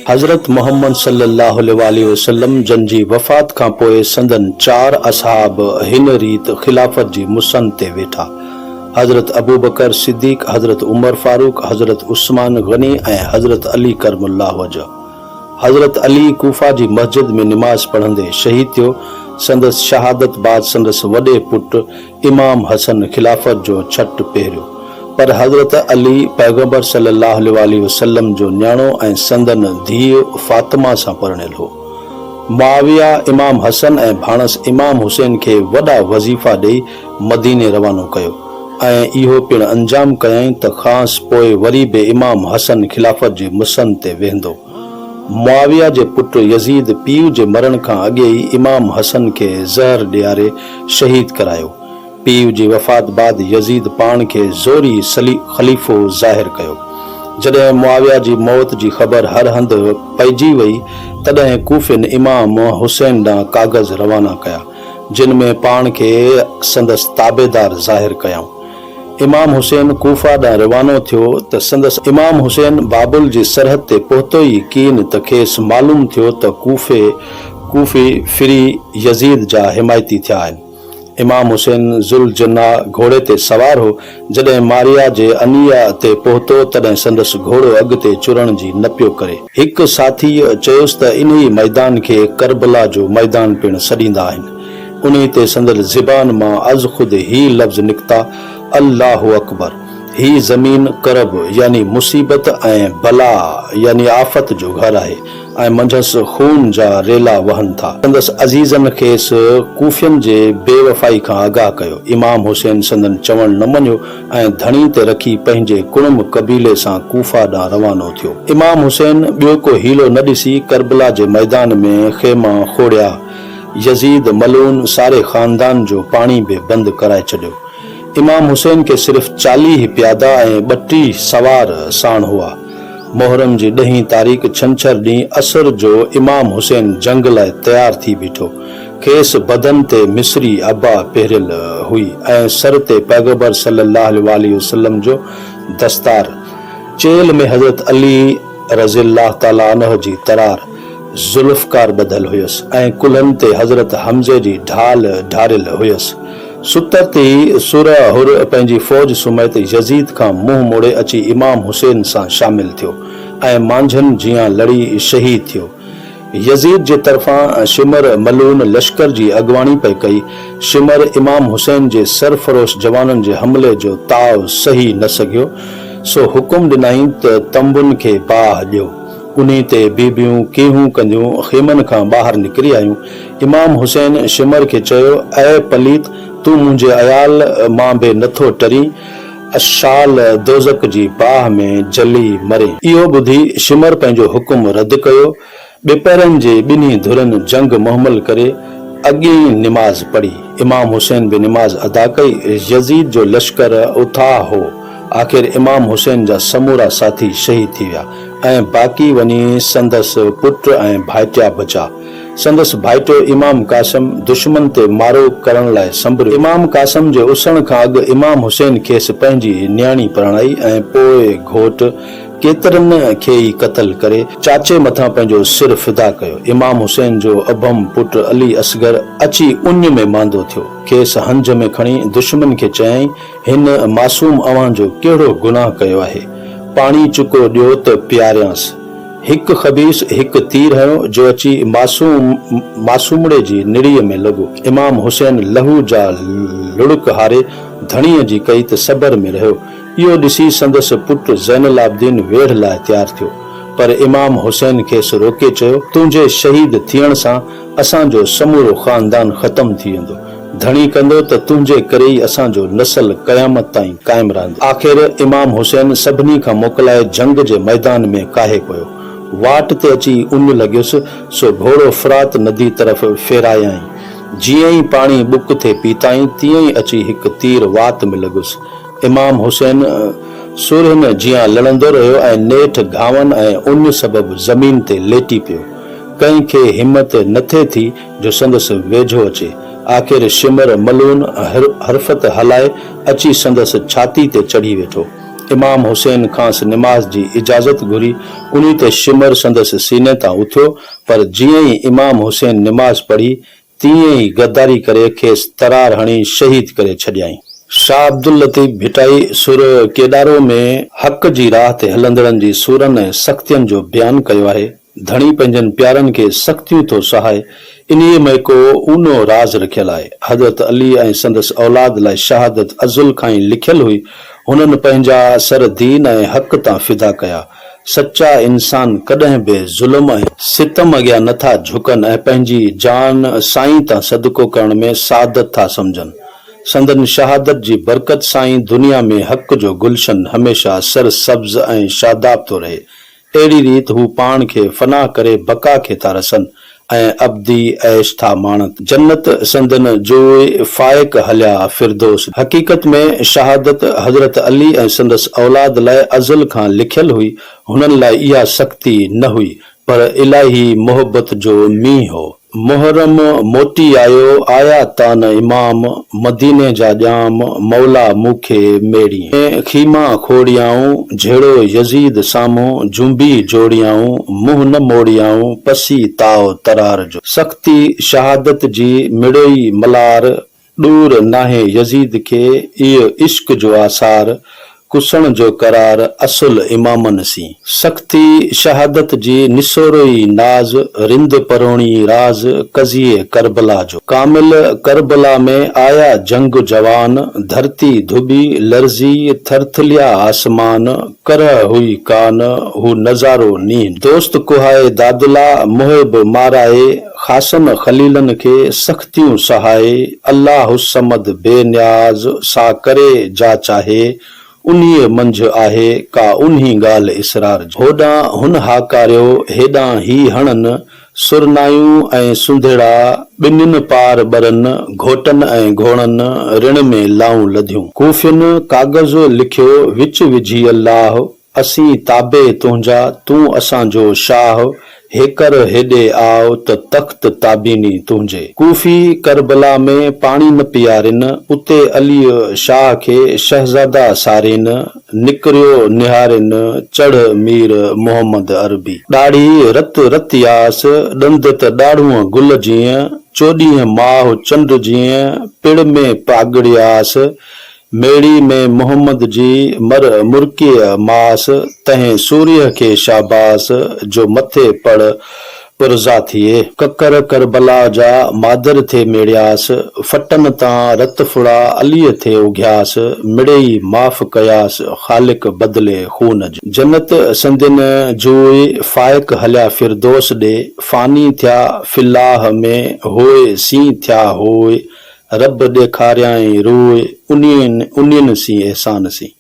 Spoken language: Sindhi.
حضرت محمد صلي الله عليه واٰله وسلم جن جي وفات کان پوء سندن چار اصحاب هن ريت خلافت جي مسند تي ويٺا، حضرت ابوبڪر صديق، حضرت عمر فاروق، حضرت عثمان غني ۽ حضرت علي ڪرم الله وجهه. حضرت علي ڪوفه جي مسجد ۾ نماز پڙهندي شهيد ٿيو، سندس شهادت بعد سندس وڏي پٽ امام حسن خلافت جو ڇٽ پهريو پر حضرت علي پيغمبر صلي الله عليه واٰله وسلم جو نياڻو ۽ سندن ڌيء فاطمه سان پرڻيل هو. معاويه امام حسن ۽ ڀاڻس امام حسين کي وڏا وظيفا ڏئي مديني روانو ڪيو ۽ اهو پڻ انجام ڪيائين ته کانئس پوء وري به امام حسن خلافت جي مسند تي ويهندو. معاويه جي پٽ يزيد پيء جي مرڻ کان اڳي ئي امام حسن کي زهر ڏياري شهيد ڪرايو. پيء جي وفات بعد يزيد پاڻ کي زوري خليفو ظاهر ڪيو. جڏهن معاويه جي موت جي خبر هر هنڌ پئجي وئي، تڏهن ڪوفين امام حسين ڏانهن ڪاغذ روانا ڪيا، جن ۾ پاڻ کي سندس تابعدار ظاهر ڪيائون. امام حسين ڪوفه ڏانهن روانو ٿيو ته سندس امام حسين بابل جي سرحد تي پهتو ئي ڪين ته کيس معلوم ٿيو ته ڪوفي ڪوفي ڦري يزيد جا حمايتي ٿيا آهن. امام حسين ذوالجناح گهوڙي تي سوار هو، جڏهن ماريه جي انيه تي پهتو تڏهن سندس گهوڙو اڳتي چرڻ جي نه پيو ڪري. هڪ ساٿيء چيس ته انهيء ميدان کي ڪربلا جو ميدان پڻ سڏيندا آهن. انهي تي سندس زبان مان ازخود هي لفظ نڪتا، الله اڪبر! هي زمين ڪرب يعني مصيبت ۽ بلا يعني آفت جو گهر آهي ۽ منجهس خون جا ريلا وهن ٿا. سندس عزيزن کيس ڪوفين جي بي وفائي کان آگاهه ڪيو. امام حسين سندن چوڻ نه مڃيو ۽ ڌڻي تي رکي پنهنجي ڪڻم قبيلي سان ڪوفه ڏانهن روانو ٿيو. امام حسين ٻيو ڪو حيلو نه ڏسي ڪربلا جي ميدان ۾ خيما کوڙيا. يزيد ملعون ساري خاندان جو پاڻي به بند ڪرائي ڇڏيو. امام حسين کي صرف 40 پيادا ۽ 32 سوار ساڻ هئا. محرم جي ڏهين تاريخ ڇنڇر ڏينهن عصر جو امام حسين جنگ لاء تيار ٿي بيٺو. کيس بدن تي مصري عبا پهريل هئي ۽ سر تي پيغمبر صلي الله عليه واٰله وسلم جو دستار. چيلهه ۾ حضرت علي رضي الله تعالٰي عنه جي ترار. ذوالفقار ٻڌل هيس ۽ ڪلهن تي حضرت حمزي جي ڍال ڍاريل هيس. ستت ئي سره حر پنهنجي فوج سميت يزيد کان منهن موڙي اچي امام حسين سان شامل ٿيو ۽ مانجهن جيان لڙي شهيد ٿيو. يزيد جي طرفان شمر ملعون لشڪر جي اڳواڻي پئي ڪئي. شمر امام حسين جي سرفروش جوانن جي حملي جو تاء سهي نه سگهيو، سو حڪم ڏنائين ته تنبن کي باهه ڏيو. انهي تي بيبيون ڪيهون ڪنديون خيمن کان ٻاهر نڪري آيون. امام حسين شمر کي چيو، اي پليت! تون منهنجي عيال مان به نٿو ٽرين، شال دوزخ جي باهه ۾ جلي مرين. اهو ٻڌي شمر پنهنجو حڪم رد ڪيو. ٻپهرن جي ٻنهي ڌرين جنگ مهمل ڪري اڳين نماز پڙهي. امام حسين به نماز ادا ڪئي. يزيد جو لشڪر اٿاهه هو. آخر امام حسين جا سمورا ساٿي شهيد ٿي ويا. ۽ باقي وڃي سندس پٽ ۽ ڀائٽيا بچا. سندس ڀائٽيو امام قاسم دشمن تي مارو ڪرڻ لاء سنڀريو. امام قاسم جي اسهڻ کان اڳ امام حسين کيس پنهنجي نياڻي پرڻائي ۽ پوء گهوٽ ڪيترن کي ئي قتل ڪري، چاچي مٿان پنهنجو سر فدا ڪيو. امام حسين جو ابهم پٽ علي اصغر اچي اڃ ۾ ماندو ٿيو. کيس هنج ۾ کڻي دشمن کي چيائين، هن معصوم اوهان جو ڪهڙو گناهه ڪيو آهي؟ پاڻي چڪو ڏيو ته پياريانس. هڪ خبيث هڪ تير هنيو جو اچي معصوم معصومڙي جي نڙيء ۾ لڳو. امام حسين لهو جا لڙڪ هاري ڌڻيء جي ڪئي ته صبر ۾ رهيو. اهو ڏسي سندس پٽ زين العابدين ويڙهه لاء تيار ٿيو. پر امام حسين کيس روڪي چيو، تنهنجي شهيد ٿيڻ سان اسان جو سمورو خاندان ختم ٿي ويندو. ڌڻي ڪندو ته تنهنجي ڪري ئي اسان جو نسل قيامت تائين قائم رهندو. آخر امام حسين سڀني کان موڪلائي جنگ جي ميدان ۾ ڪاهي پيو. واٽ تي اچي اڃ لڳيس، سو گهوڙو فرات ندي طرف ڦيرايائين. جيئن ئي پاڻي ٻڪ ٿي پيتائين، تيئن ئي اچي هڪ تير وات ۾ لڳس. امام حسين سورهين جيان لڙندو رهيو ۽ نيٺ گهاون ۽ اڃ سبب زمين تي ليٽي پيو. ڪنهن کي همت نه ٿي ٿي جو سندس ويجهو اچي. آخر شمر ملعون حرفت هلائي اچي سندس ڇاتي تي چڙهي ويٺو. امام حسين کانئس نماز جي اجازت گهري، انهي تي شمر سندس سيني تان اٿيو، پر جيئن ئي امام حسين نماز پڙهي، تيئن ئي غداري ڪري کيس ترار هڻي شهيد ڪري ڇڏيائين. شاهه عبداللطيف ڀٽائي سر ڪيڏارو ۾ حق جي راهه تي هلندڙن جي سورن ۽ سختين جو بيان ڪيو آهي. ڌڻي پنهنجن پيارن کي سختيون ٿو سهائي، انهيء ۾ ڪو اونهو راز رکيل آهي. حضرت علي ۽ سندس اولاد لاء شهادت ازل کان ئي لکيل هئي. هنن پنهنجا سر دين ۽ حق تان فدا ڪيا. سچا انسان ڪڏهن به ظلم ۽. ستم اڳيان نه ٿا جهڪن ۽ پنهنجي جان سائين تان صدقو ڪرڻ ۾ سعادت ٿا سمجهن. سندن شهادت جي برڪت سان ئي دنيا ۾ حق جو گلشن هميشه سر سبز ۽ شاداب ٿو رهي. اهڙي ريت هو پاڻ کي فنا ڪري بقا کي ٿا رسن ۽ ابدي عيش ٿا ماڻن. جنت سندن جوء فائق هليا فردوس. حقيقت ۾ شهادت حضرت علي ۽ سندس اولاد لاء ازل کان لکيل هئي، هنن لاء اها سختي نه هئي، پر الاهي محبت جو مينهن هو. محرم موٽي آيو، آيا تان امام، مديني جا ڄام، مولا مون کي ميڙين. خيما کوڙيائون، جهيڙو يزيد سامهون، جنبي جوڙيائون، منهن نه موڙيائون، پسي تاء ترار جو. سختي شهادت جي، مڙوئي ملار، ڏور ناهي يزيد کي، ايء عشق جو آثار، ڪسڻ جو قرار، اصل امامن سين. سختي شهادت جي، نسوروئي ناز، رند پروڻي راز، قضيي ڪربلا جو. ڪامل ڪربلا ۾، آيا جنگ جوان، ڌرتي ڌٻي، لرزي، ٿرٿليا آسمان، ڪرهه هئي ڪان، هو نظارو نينهن. دوست ڪهائي دادلا، محب مارائي، خاصن خليلن کي سختيون سهائي، الله الصمد بي نياز، سا ڪري جا چاهي، انهيء منجهه آهي ڪا اونهي ڳالهه اسرار جي. هوڏانهن هن هاڪاريو، هيڏانهن هي هڻن، سرنايون ۽ سنڌيڙا، ٻنين پار ٻرن، گهوٽن ۽ گهوڙن، رڻ ۾ لائون لڌيون. ڪوفين ڪاغذ لکيو، وچ وجهي الله، اسين تابع تنهنجا، تون اسان جو شاهه، هيڪر هيڏي آء ته تخت تابيني تنهنجي. ڪوفي ڪربلا ۾ پاڻي نه پيارين، اتي عليء شاهه کي شهزادا سارين، نڪريو نهارين، چڙهه مير محمد عربي. ڏاڙهي رت رتياس، ڏند ته ڏاڙهونء گل جيئن، چوڏهينء ماهه چنڊ جيئن، پڙ ۾ پاڳڙياس، ميڙي ۾ محمد جي مر مرڪيء ماس، تنهن سورهيه کي شاباس، جو مٿي پڙ پرزا ٿئي. ڪڪر ڪربلا جا مادر ٿي ميڙياس، ڦٽن تان رت ڦڙا عليء ٿي اگهياس، مڙيئي معاف ڪياس، خالق بدلي خون جي. جنت سندين جوء، فائق هليا فردوس ڏي، فاني ٿيا في الله ۾، هوء سين ٿيا هوء، رب ڏيکاريائين روء، انهين سين احسان سين.